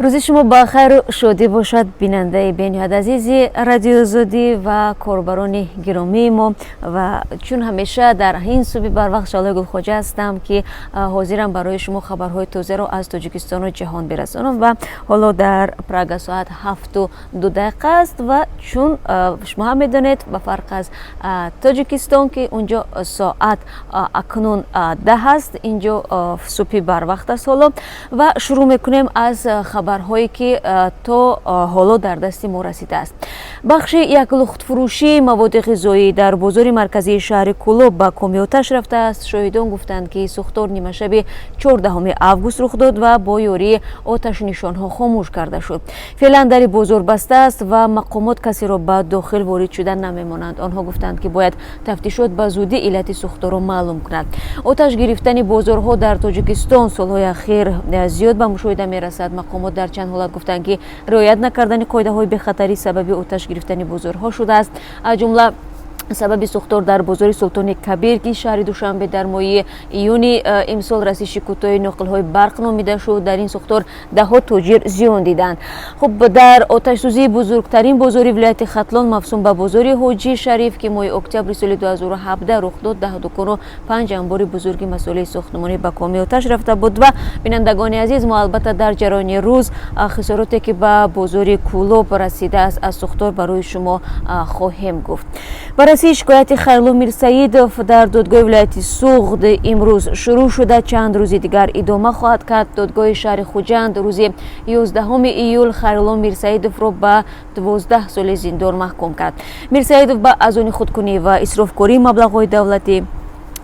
Рӯзи шумо ба хайру шодӣ бошад, бинандаи бениҳоят азизи Радиои Озодӣ ва корбарони гиромии мо. Ва чун ҳамеша дар ин субҳи барвақт Шаҳлои Гулхоҷа ҳастам, ки ҳозирам барои шумо хабарҳои тозаро аз Тоҷикистону ҷаҳон бирасонам. Ва ҳоло дар Прага соат 7:02 аст. Ва чун шумо ҳам медонед, ба фарқ аз Тоҷикистон, ки унҷо соат акнун 10 аст, инҷо субҳи барвақт аст ҳоло. Ва шурӯъ мекунем аз хабарҳое, ки то ҳоло дар дасти мо расидааст. Бахши як лухтфурӯшии маводи ғизоӣ дар бозори марказии шаҳри Кӯлоб ба коми оташ рафтааст. Шоҳидон гуфтанд, ки сӯхтор нимашаби 14 август рух дод ва бо ёрии оташнишонҳо хомӯш карда шуд. Феълан дари бозор баста аст ва мақомот касеро ба дохил ворид шуда намемонанд. Онҳо гуфтанд, ки бояд тафтишот ба зудӣ иллати сӯхторро маълум кунад. Оташ гирифтани бозорҳо дар Тоҷикистон солҳои ахир зиёд ба мушоҳида мерасад. Мақомот дар чанд ҳолат гуфтанд, ки риоят накардани қоидаҳои бехатарӣ сабаби оташ гирифтани бозорҳо шудааст. Аз ҷумла сабаби сӯхтор дар бозори Султони Кабир, ки шаҳри Душанбе, дар моҳи июни имсол расиши кӯтоҳи ноқилҳои барқ номида шуд. Дар ин сӯхтор даҳҳо тоҷир зиён диданд. Хуб, дар оташсӯзии бузургтарин бозори вилояти Хатлон, мавсум ба бозори Ҳоҷи Шариф, ки моҳи октябри соли 2017 рух дод, 10 дукону панҷ амбори бузурги масолеҳи сохтмонӣ ба коми оташ рафта буд. Ва, бинандагони азиз, мо албатта дар ҷараёни рӯз хисороте, ки ба бозори Кӯлоб расидааст аз сӯхтор, барои шумо хоҳем гуфт. Баррасии шикояти Хайрулло Мирсаидов дар додгоҳи вилояти Суғд имрӯз шурӯъ шуда, чанд рӯзи дигар идома хоҳад кард. Додгоҳи шаҳри Хуҷанд рӯзи 11 июл Хайрулло Мирсаидовро ба 12 соли зиндон маҳкум кард. Мирсаидов ба аз они худкунӣ ва исрофкории маблағҳои давлатӣ,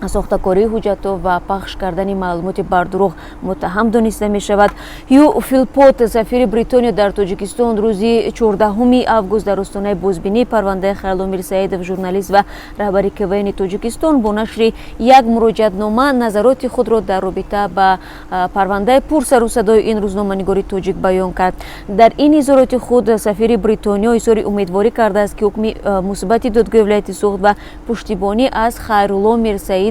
сохтакории ҳуҷҷатҳо ва пахш кардани маълумоти бардурӯғ муттаҳам дониста мешавад. Ҳю Филпот, сафири Бритониё дар Тоҷикистон, рӯзи 14 август дар остонаи бозбинии парвандаи Хайрулло Мирсаидов, журналист ва раҳбари КВНи Тоҷикистон, бо нашри як муроҷиатнома назароти худро дар робита ба парвандаи пурсару садои ин рӯзноманигори тоҷик баён кард. Дар ин изҳороти худ сафири Бритониё изҳори умедворӣ кардааст, ки ҳукми мусбати додгоҳи вилояти Суғд ва пуштибонӣ аз Хайрулло Мирсаидов,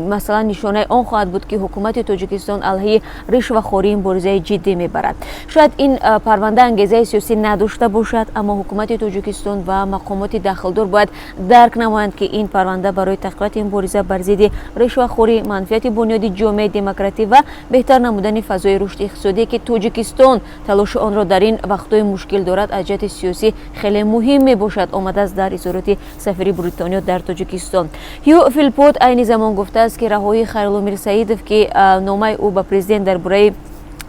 масалан, нишонаи он хоҳад буд, ки ҳукумати Тоҷикистон алайҳи ришвахорӣ муборизаи ҷиддӣ мебарад. Шояд ин парванда ангезаи сиёсӣ надошта бошад, аммо ҳукумати Тоҷикистон ва мақомоти дахлдор бояд дарк намоянд, ки ин парванда барои тақвияти мубориза бар зидди ришвахорӣ, манфиати бунёди ҷомеаи демократӣ ва беҳтар намудани фазои рушди иқтисодие, ки Тоҷикистон талоши онро дар ин вақтҳои мушкил дорад, аз ҷиҳати сиёсӣ хеле муҳим мебошад, омадааст дар изҳороти сафири Бритониё дар Тоҷикистон. Ҳю Филпот айни замон гуфтааст, ки раҳоии Хайрулло Мирсаидов, ки номаи ӯ ба президент дар бораи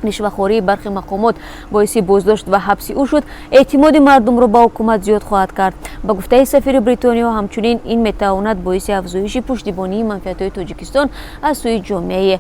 ришвахории бархе мақомот боиси боздошт ва ҳабси ӯ шуд, эътимоди мардумро ба ҳукумат зиёд хоҳад кард. Ба гуфтаи сафири Бритониё, ҳамчунин ин метавонад боиси афзоиши пуштибонии манфиатҳои Тоҷикистон аз сӯи ҷомеаи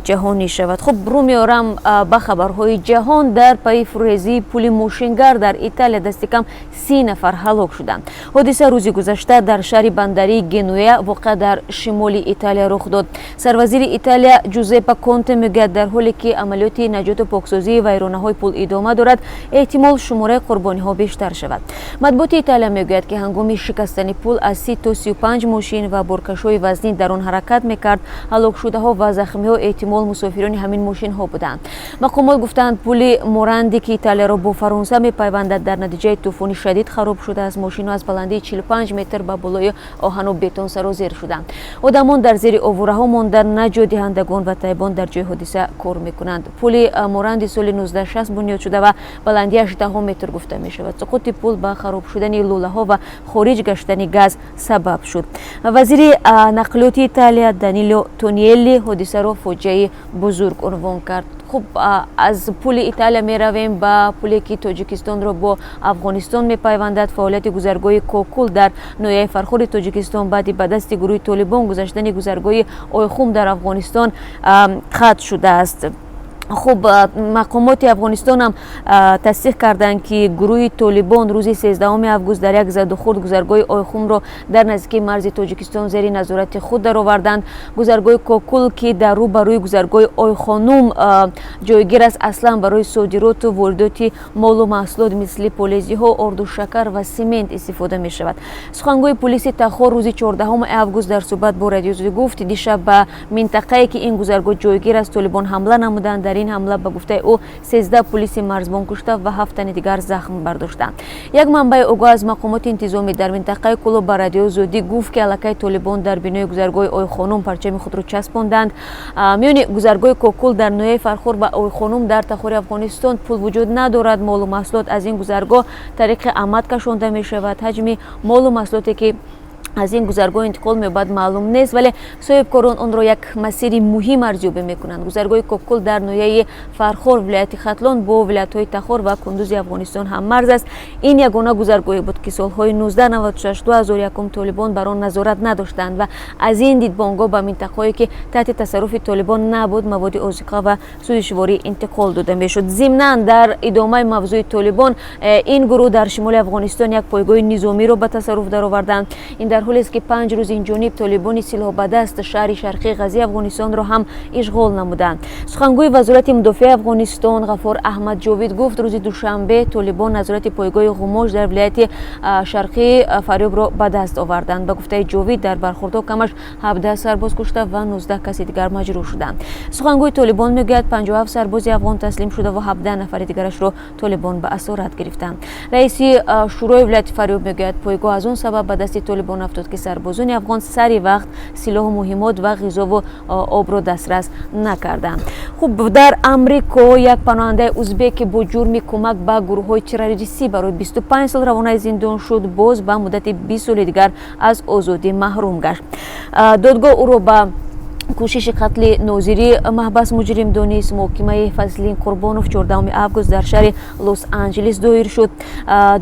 ҷаҳонӣ шавад. Хуб, рӯ меорам ба хабарҳои ҷаҳон. Дар пайи фурӯрезии пули мошингард дар Италия дасти кам 30 нафар ҳалок шуданд. Ҳодиса рӯзи гузашта дар шаҳри бандарии Генуя, воқеа дар шимоли Италия, рух дод. Сарвазири Италия Ҷузеппе Конте мегӯяд, дар ҳоле ки амалиёти наҷоту поксозии вайронаҳои пул идома дорад, эҳтимол шумораи қурбониҳо бештар шавад. Матбуоти Италия мегӯяд, ки ҳангоми шикастани пул аз 30 то 35 мошин ва боркашҳои вазнин дар он ҳаракат мекард. Ҳалокшудаҳо ва захмиҳо эҳтимол мусофирони ҳамин мошинҳо буданд. Мақомот гуфтаанд, пули Моранди, ки Италияро бо Фаронса мепайвандад, дар натиҷаи тӯфони шадид хароб шудааст. Мошинҳо аз баландии 45 метр ба болои оҳану бетон сарозер шуданд. Одамон дар зери овораҳо монда, наҷотдиҳандагон ва табибон дар ҷои ҳодиса кор мекунанд. Пули Моранди соли 1960 бунёд шуда ва баландиаш даҳо метр гуфта мешавад. Суқути пул ба хароб шудани лӯлаҳо ва хориҷ гаштани газ сабаб шуд. Вазири нақлиёти Италия Данило Тониелли ҳодисаро фоҷиаи бузург унвон кард. Хуб, аз пули Италия меравем ба пуле, ки Тоҷикистонро бо Афғонистон мепайвандад. Фаъолияти гузаргоҳи Кокул дар ноҳияи Фархори Тоҷикистон баъди ба дасти гурӯҳи Толибон гузаштани гузаргоҳи Ойхум дар Афғонистон қатъ шудааст. Хуб, мақомоти Афғонистон ҳам тасдиқ карданд, ки гурӯҳи Толибон рӯзи 13 август дар як задухӯрд гузаргоҳи Ойхумро дар наздикии марзи Тоҷикистон зери назорати худ дароварданд. Гузаргоҳи Кокул, ки дар рӯ ба рӯи гузаргоҳи Ойхонум ҷойгир аст, аслан барои содироту воридоти молу маҳсулот мисли полезиҳо, орду, шакар ва симент истифода мешавад. Сухангӯи пулиси Тахор рӯзи 14 август дар суҳбат бо Радиои Озодӣ гуфт, дишаб ба минтақае, ки ин гузаргоҳ ҷойгир аст, толибон ҳамла намуданд. Дар Дар ин ҳамла, ба гуфтаи ӯ, 13 пулиси марзбон кушта ва 7 тани дигар захм бардоштанд. Як манбаи огоҳ аз мақомоти интизомӣ дар минтақаи Кӯлоб ба Радиои Озодӣ гуфт, ки аллакай Толибон дар бинои гузаргоҳи Ойхонум парчами худро часпонданд. Миёни гузаргоҳи Кокул дар ноҳияи Фархор ва Ойхонум дар Тахори Афғонистон пул вуҷуд надорад. Молу маҳсулот аз ин гузаргоҳ тариқи амад кашонда мешавад. Ҳаҷми молу маҳсулоте, ки аз ин гузаргоҳ интиқол меёбад, маълум нест, вале соҳибкорон онро як масири муҳим арзёбӣ мекунанд. Гузаргоҳи Кокул дар ноҳияи Фархор, вилояти Хатлон, бо вилоятҳои Тахор ва Кундузи Афғонистон ҳаммарз аст. Ин ягона гузаргоҳе буд, ки солҳои 1996, 2001 Толибон бар он назорат надоштанд ва аз ин дидбонгоҳ ба минтақаҳое, ки таҳти тасарруфи Толибон набуд, маводи озиқа ва сӯзишворӣ интиқол дода мешуд. Зимнан, дар идомаи мавзӯи Толибон, ин гурӯҳ дар шимоли Афғонистон як пойгоҳи низомиро ба тасарруф дароварданд. Ин дар ҳолест, ки 5 рӯз инҷониб толибони силоҳбадаст шаҳри шарқии Ғазии Афғонистонро ҳам ишғол намуданд. Сухангӯи Вазорати мудофиаи Афғонистон Ғафор Аҳмад Ҷовид гуфт, рӯзи душанбе толибон назорати пойгоҳи Ғумош дар вилояти шарқии Фарёбро ба даст оварданд. Ба гуфтаи Ҷовид, дар бархӯрдҳо камаш 17 сарбоз кушта ва 19 каси дигар маҷрӯҳ шуданд. Сухангӯи Толибон мегӯяд, 57 сарбози афғон таслим шуда ва 17 нафари дигарашро толибон ба асорат гирифтанд. Раиси шӯрои вилояти Фарёб мегӯяд, пойгоҳ аз он сабаб ба дасти толибон афтод, ки сарбозони афғон сари вақт силоҳу муҳиммот ва ғизову обро дастрас накарданд. Хуб, дар Амрико як паноҳандаи узбек, ки бо ҷурми кӯмак ба гурӯҳҳои террористӣ барои 25 сол равонаи зиндон шуд, боз ба муддати 20 соли дигар аз озодӣ маҳрум гашт. Додгоҳ ӯро ба кӯшиши қатли нозирӣ маҳбас муҷрим донист. Муҳокимаи Фазлин Қурбонов 14 август дар шаҳри Лос Анҷелес доир шуд.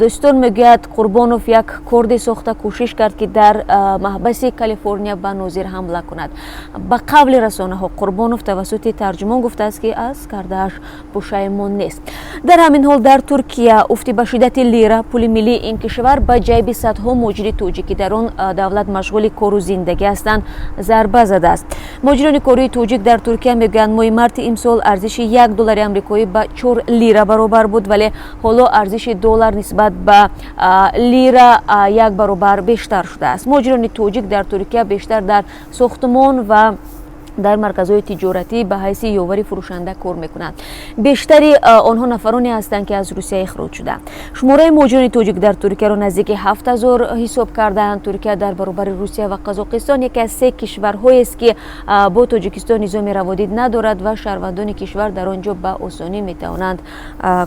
Додситон мегӯяд, Қурбонов як корде сохта кӯшиш кард, ки дар маҳбаси Калифорния ба нозир ҳамла кунад. Ба қавли расонаҳо, Қурбонов тавассути тарҷумон гуфтааст, ки аз кардааш пушаймон нест. Дар ҳамин ҳол, дар Туркия уфти ба шиддати лира, пули миллии ин кишвар, ба ҷайби садҳо муҳоҷири тоҷик, ки дар он давлат машғули кору зиндагӣ ҳастанд, зарба задааст. Муҳоҷирони кории тоҷик дар Туркия мегӯянд, моҳи марти имсол арзиши 1 доллари амрикоӣ ба 4 лира баробар буд, вале ҳоло арзиши доллар нисбат ба лира як баробар бештар шудааст. Муҳоҷирони тоҷик дар Туркия бештар дар сохтмон ва дар марказҳои тиҷоратӣ ба ҳайси ёвари фурӯшанда кор мекунанд. Бештари онҳо нафароне ҳастанд, ки аз Русия ихроҷ шуданд. Шумораи муҳоҷирони тоҷик дар Туркияро наздики 7000 ҳисоб кардаанд. Туркия дар баробари Русия ва Қазоқистон яке аз се кишварҳоест, ки бо Тоҷикистон низоми раводид надорад ва шаҳрвандони кишвар дар он ҷо ба осонӣ метавонанд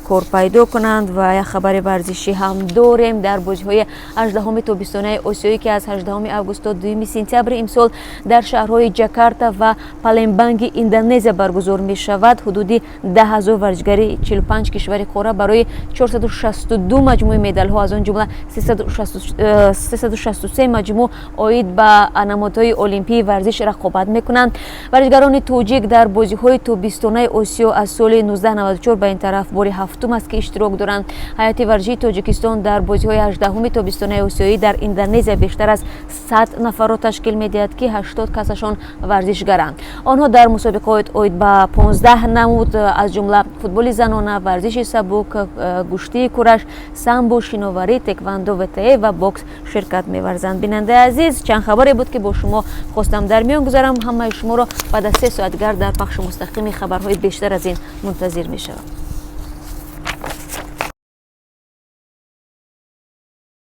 кор пайдо кунанд. Ва як хабари варзишӣ ҳам дорем. Дар бозиҳои 18-уми тобистонаи осиёӣ, ки аз 18 август то 2 сентябри имсол дар шаҳрҳои Ҷакарта ва Палембанги Индонезия баргузор мешавад, ҳудуди 10 000 варзишгари 45 кишвари қора барои 462 маҷмӯи медалҳо, аз он ҷумла 363 маҷмӯъ оид ба намудҳои олимпии варзиш, рақобат мекунанд. Варзишгарони тоҷик дар бозиҳои тобистонаи Осиё аз соли 1994 ба ин тараф бори ҳафтум аст, ки иштирок доранд. Ҳайати варзишии Тоҷикистон дар бозиҳои 18-уми тобистонаи осиёӣ дар Индонезия бештар аз 100 нафарро ташкил медиҳад, ки 80 касашон варзишгаранд. Онҳо дар мусобиқаҳои оид ба 15 намуд, аз ҷумла футболи занона, варзиши сабук, гӯштии кураш, самбо, шиноварӣ, теквандо, ВТФ ва бокс ширкат меварзанд. Бинандаи азиз, чанд хабаре буд, ки бо шумо хостам дар миён гузарам. Ҳамаи шуморо баъд аз 3 соат дигар дар пахши мустақими хабарҳои бештар аз ин мунтазир мешавам.